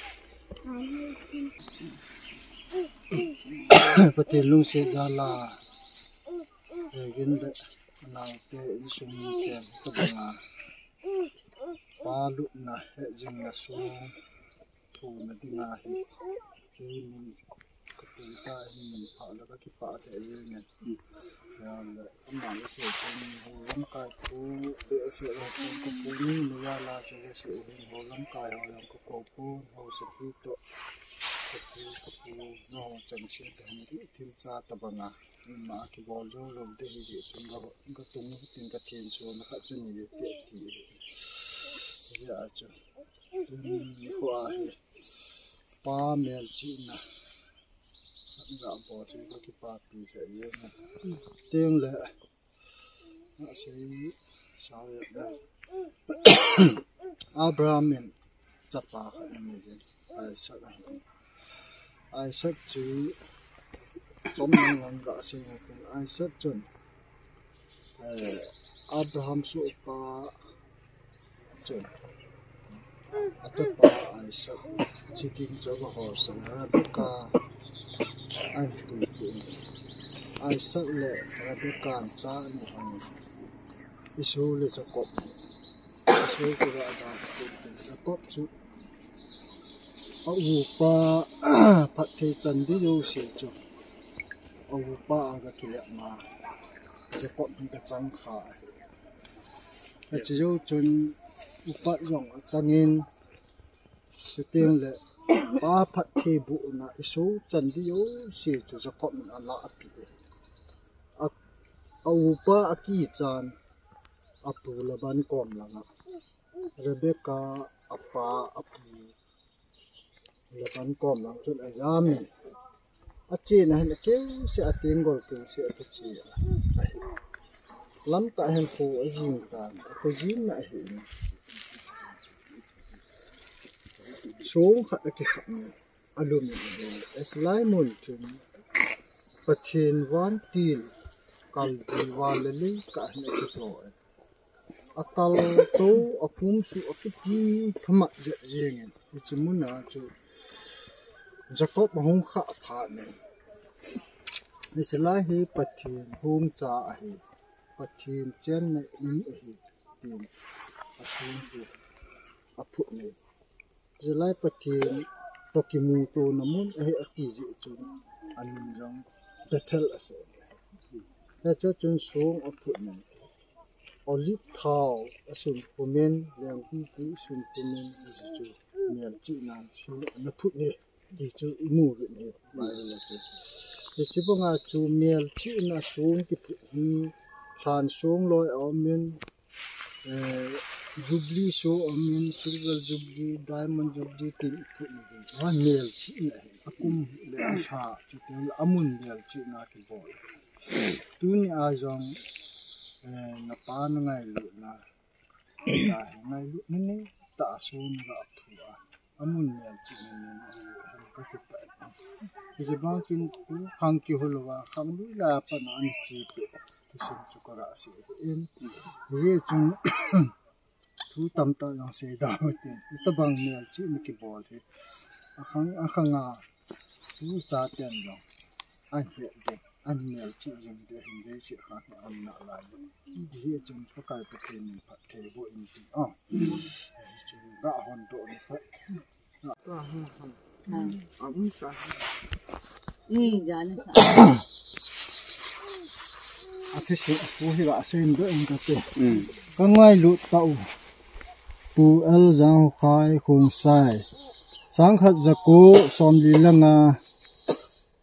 Pathen lungset jal a, eh, gin le. Naote insung mite tabanga pa lutna hejingna sung thuna dinga hi kei min ka pu ta hin min pha la ka kipah thei jeng e. Ya le ama le se ko ni ho lamkai pu le se ko ko pu ni ni ya la se se hin ho lamkai ho yang ko ko pu ho se pi to ko pu ko pu no chang se te hin thim cha tabanga. Ima kibol jou lou te hi jeh chun ka, ka tung tin ka thenso na khat chu ni te ti. Hijeh a chu. Tuni nikho a hi pa melchihna khat ga bol chu ka kipapi lheh jeng e. Teng le, asei sao jep le. Abraham in chapa khat ana nei e, Isaac ahi. Isaac chu chom nang nang ga sei ngai peh. Isaac chun, eh, Abraham sohpa chun, achapa Isaac, chiding chu aga holsah, Rebecca ahin puipeh in. Isaac le Rebecca in cha ani hon, Esau le Jacob. Esau chu ga ja, Jacob chu a upa phatthei chan ding jouse chu a upa a ga kile ma, Jacob hi ga chang kha ahi. Achu jou chun upa jong achang in, chuteng le pa phatthei bohna Esau chan ding jouse chu Jacob in ala ape e. A, a upa akichan, apu Laban kom langa, Rebecca apa apu Laban kom lang chun ajam in. Achen ahin akeu se, atenggol keu se akiche a. Lamkah hin kho ajing tan, akho jing na ahin. Song khat akikhat in, alum in, asilai mun chun Pathen vantil kal di van le lei kah hin akito in. Akal to, akum su akiti phamat jep jeng in. Hiche mun a chu Jacob ahung khah phat in, hiche lai hi Pathen hung cha ahi, Pathen chenna in ahi, tin Pathen chu aphut in. Hiche lai Pathen toh kimuto na mun ahi ati jeh chun amin jong Bethel asei. Hiche chun song aphut in. Olive thao asun pum in, lengpipi asun pum in, hichu melchihna song ana phut e, ti chu imu uvin ahi, Bible a chu. Hiche banga chu melchihna song kiphut hi, lhan song loi aum in, eh, Jubilee song aum in, Silver Jubilee, Diamond Jubilee, tin iphut uvin. Melchihna hi, akum le alha, chuteng le amun melchihna kibol. Tuni a jong, eh, napa na ngailutna, na ngailutna nei tah a song ga thu a, amun melchihna nei, ka kipah e. Hiche bang chun tu khang kihol uva, khang lui lai a pat na ana chepi, thusim chu ka ga sei in. Hijeh chun, thu tamtah jong sei da u tin, hitabang melchihna kibol hi, akhang, akhang a, tu chaten jong ahin het ding, ahin melchih jing ding, ahin deisah kha hi aum nalai. Hijeh chun Pakai Pathen in phatthei boh in tin. Oh. Hijeh chun ga hon doh ni phat. Tua hon hon. Ah. Aum sa. Ni ja ni sa. Athusei, apu hi ga sei doh in kate. Mm. Ka ngailut tah u. Pu L. Jangkhai Khongsai. Sangkhat jako somli le nga,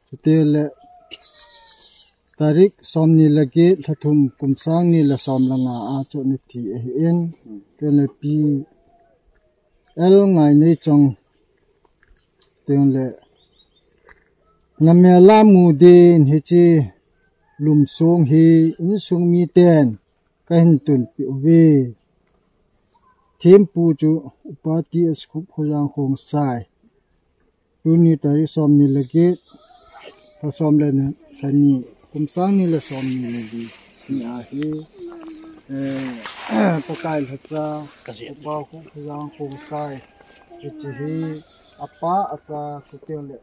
chuteng le tarik somni le get, lha thum, kum sangni le som le nga a chu ana thi ahin, chuteng le Pi L Ngaineichong, chuteng le namel a mu din hiche lumsong hi insung miten kahin tunpeh uve. Thempu chu Upa T S Khup, Khojang Khongsai. Tuni tarik somni le get, lha som le ni, lha ni, kum sangni le somni le li ni ahi. Eh, Pakai lhacha, Upa Khup, Khojang Khongsai, hiche hi apa, acha, chuteng le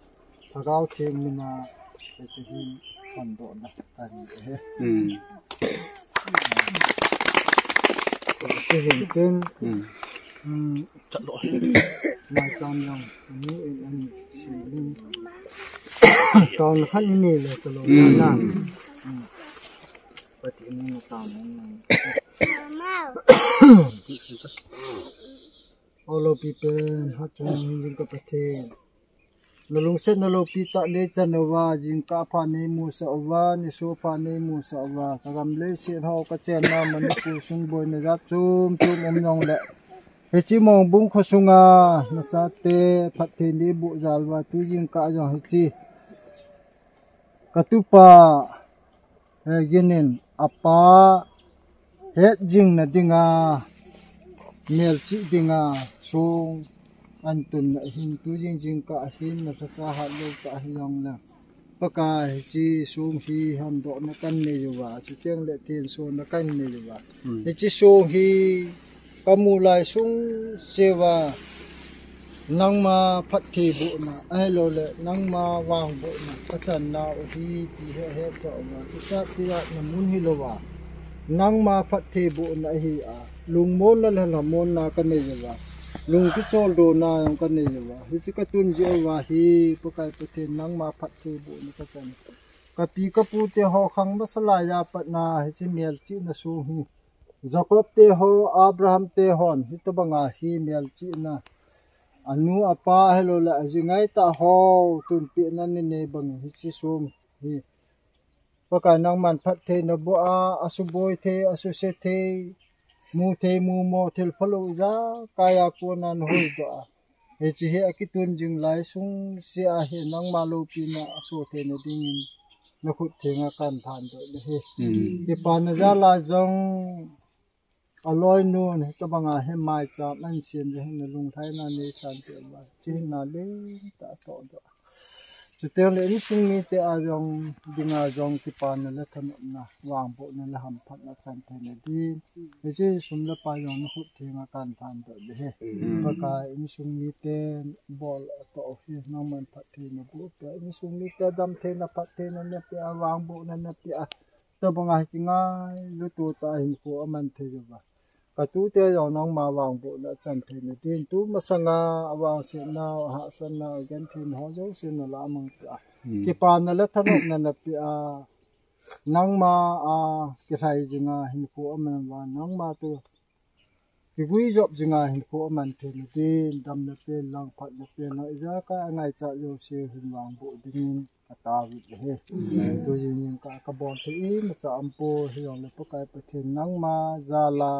Lhagao Theng mina, hiche hi hondohna ahi e. Hmm. Hiche hin tin, hmm, hmm, maicham jong, ni in an si in. Taona khat ni le ka lo na. Hmm. Hmm. Pathen in na taona in na. O lopi pen, hatchungnung jing ka Pathen. Na lungsetna lopi tah neichan uva, jingkah pha neimusah uva, niso pha neimusah uva, ka gam leiset ho ka chenna Manipur sung boina jat chom chom um jongle, hiche Mongbung kho sunga nachate phatthei neiboh jal uva, tu jingkah jong hiche ka tupa, eh, ginin apa het jingna dinga, melchih dinga song an tunna hin, tu jing jingkah hin, na lhacha hat lou tah hijongle, Pakai, hiche song hi hondohna kan nei uva, chuteng le thensona kan nei uva. Hmm. Hiche song hi ka mu lai sung cheh uva, nangma phattheibohna, ahilou le nangma vangbohna ka channa u ahi ti he he cha uva, kicha tia na mun hilou va. Nangma phattheibohna ahi a, lungmonna le lhamonna ka nei uva, lung kicholdo na jong ka nei uva. Hiche ka tun jeh uva hi, Pakai Pathen, nangma phattheibohna ka chan. Ka pi ka pu te ho khang masa laiya patna hiche melchihna song hi, Jacob te ho, Abraham te hon hitobanga hi melchihna, anu apa hilou le ajingai tah ho tunpehna nei bang hiche song hi, Pakai, nangman phatthei naboh a, asuboi thei, asuse thei, mu thei, mumo thei, phalou ijakai a kona na hoidoh a, hiche hi akitun jing lai sung cheh a hi nangma loupina aso theina dingin na khut thenga kan thandoh nahi. Hmm. Kipana jal a jong aloinun hitobanga hi maicham an sem jeh hin na lunglhaina neisan peh uva, hiche hi na lentah tohdoh. Chuteng le insung mite a jong dinga jong kipana le thanopna, vangbohna le hamphatna chan theina din, hiche sum le pai jong na khut thenga kan thandoh nahi. Hmm. Pakai, insung mite bol atoh hi nangman phatthei naboh peh a, insung mite damtheina, phattheina napeh a, vangbohna napeh a, tobanga hi kingailu tah a hinkho aman thei uva, ka tute jong nangma vangbohna achan theina din, tu masanga avangsetnau, ahahsatnau, agentheina ho jouse nalah a mang peh a, hmm, kipana le thanopna napeh a, nangma a kilhai jinga hinkho aman uva, nangma toh kiguijop jinga hinkho aman theina din, damna pen lang, phatna pen lang, ijakai angaichat jouse hin vangboh dingin ka taovin ahi. Amen. Tu jing jingkah ka bol thei imacha aumpoi, hijongle Pakai Pathen, nangma jal a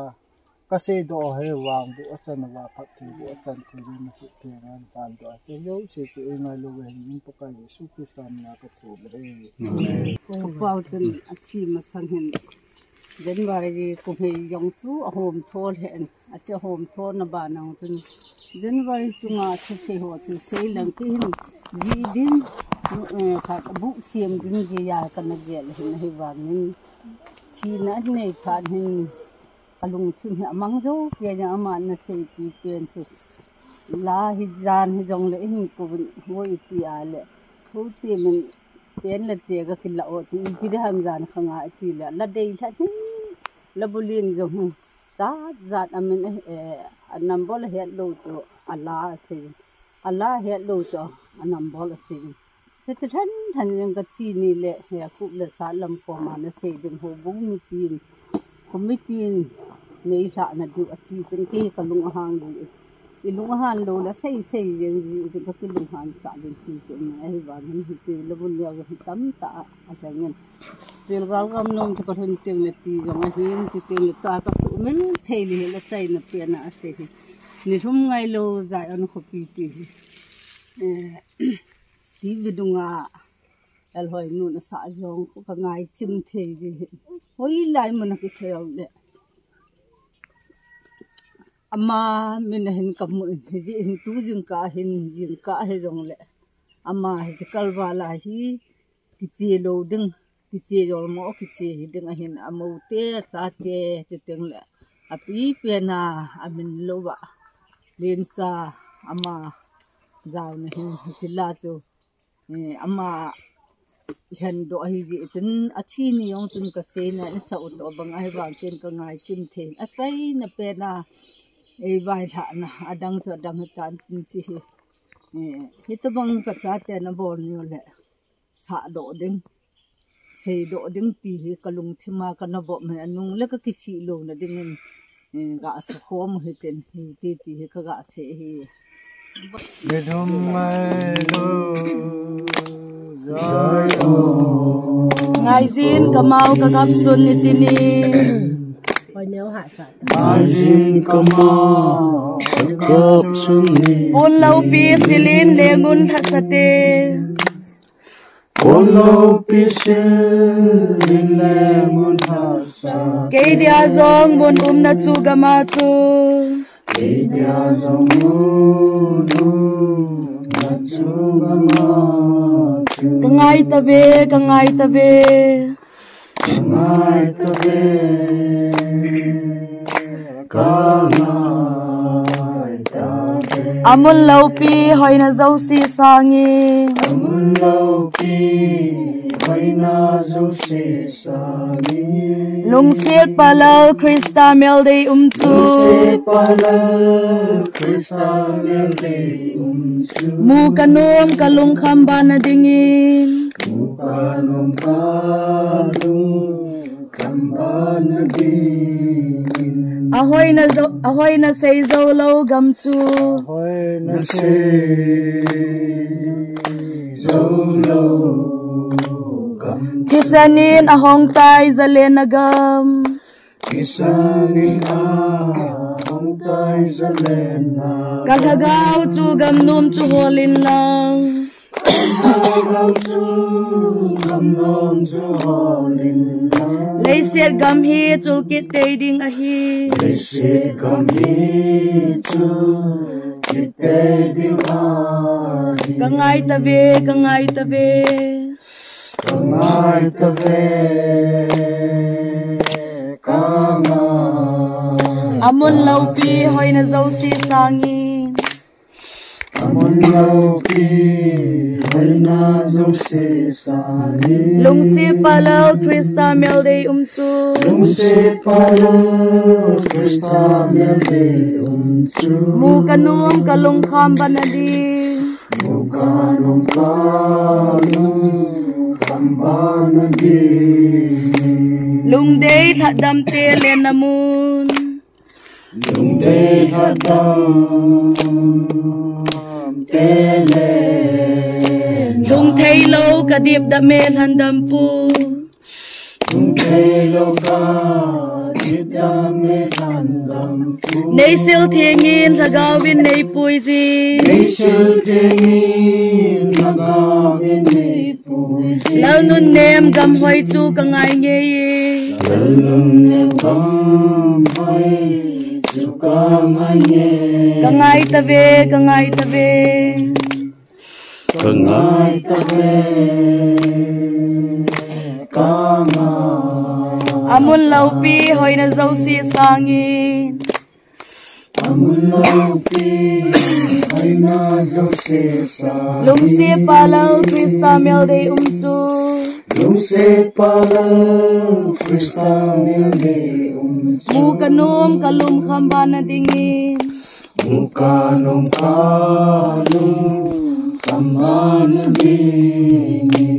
ka seidoh hi vangboh achan uva, phattheiboh achan thei dingin na khut thenga thandoh a, cheng jouse chu eingailu uva hing dingin Pakai Jesu Christa mina ka thum ahi. Amen. Ka pau chun athi masang hin January kum hi jong chu ahom tho lheh in, ache ahom thona ban a chun January sunga thusei ho chu sei lang ti hin, ji din, eh, khat buh siam din ji a kana gel hin, ahivangin thina nei phat hin kalungthim hi amang jo kei jong, ama naseipi pen chu la hi jan hi jongle ihin kou vin, hoi iti a le, hoi ti min pen le che ka kila o ti, ipi ding ham jan khanga iti le, la dei lha hin, la bulin jong hin, jat jat a min, eh, a number la het lou chu, a la asei, a la het lou chu, a number la asei. Chuti lhan lhan jong ka thi ni le, he, khup le sat lam koma nasei ding, houbung mipin, khomipin, nei lhahna diu ati chun kei ka lung ahang ding e. Ilung ahan lou le sei sei jeng ji, ka kilunghan sah jeng ti chu, ahivangin hiti le bun le hi tamtah a, a jeng in. Tel gal gam nom chu ka lhun teng le ti jong ahin, ti teng le ta ka sumil thei le, le chaina pen a asei hi. Ni lhum ngai lou Zion khopi ti hi. Eh, ti vidunga Lalhoi nun asah jong ka ngai chim thei ji hi. Hoilai mun a kisei le. Ama min ahin kamu in, hijeh hin tu jingkah hin, jingkah hijongle. Ama hi kalval a hi, kiche lou ding, kiche jol mo, kiche hi ding ahin, amoute, achate, chuteng le. Api pen a, amin lou va. Lensa, ama, jaona hin, hiche la chu. Eh, ama lhendoh ahi jeh chun, athi ni jong chun ka seina in sa u toh bang ahivang ken ka ngai chim thei. Achaina pen a, ei vailhahna, adang chu adang hitan tin chi hi. Eh, hitobang ka chate na bol ni le, sahdoh ding, seidoh ding ti hi ka lungthim a ka na bop me anung le ka kisih louna dingin, eh, ga sa khom u hitin, hiti ti hi ka ga sei hi. Bidum mai lu, jai o. Ngaijin kamau ka gapsun ni tini. Ngaijin kamau ka gapsun ni. Pon loupi silin le ngun lhasate. Pon loupi silin le ngun lhasa. Kei dia jong mun umna chu gam a chu. Kei dia jong mun umna chu gam a chu. Ka ngai tave, ka ngai tave. Ka ngai tave, ka ngai tave. Amun loupi hoina jouse sangin. Amun loupi hoina jouse sangin. Lungset Palal Christa meldei um chu. Lungset Palal Christa meldei um chu. Mu kanom kalungkham bana dingin. Mu kanom kalungkham bana dingin. Ahoina jo, ahoina sei jou lou gam chu. Ahoina sei jou lou gam chu. Thisan in ahong tai jalen a gam. Thisan in ahong tai jalen a gam. Ka lhagao chu gam nom chu hol in lang. Ka lhagao chu gam nom chu hol in lang. Leiset gam hi chul kit tei ding ahi. Leiset gam hi chul kit tei ding ahi. Ka ngai tave, ka ngai tave. Ka ngai tave, ka ngai. Amun loupi hoina jouse sangin. Amun loupi hoina jouse sangin. Lungset Palal Christa meldei um chu. Lungset Palal Christa meldei um chu. Mu kanom kalungkham bana ding. Mu kanom kalungkham bana ding. Lungdei lhadam te lenna mun. Lungdei lhadam te lenna. Lungthei lou ka dipdam e lhandam pu. Lungthei lou ka dipdam e lhandam pu. Nei sil theng in lhagao in nei pui jin. Nei sil theng in lhagao in nei pui jin. Lal nunnem gam hoi chu ka ngai ngei e. Lal nunnem gam hoi chu ka ngai ngei e. Ka ngai tave, ka ngai tave. Ka ngai tave, ka ngai. Amun loupi hoina jouse sangin. Amun loupi hoina jouse sangin. Lungset Palal Christa meldei um chu. Lungset Palal Christa meldei um chu. Mu kanom kalungkham bana dingin. Mu kanom kalungkham bana dingin.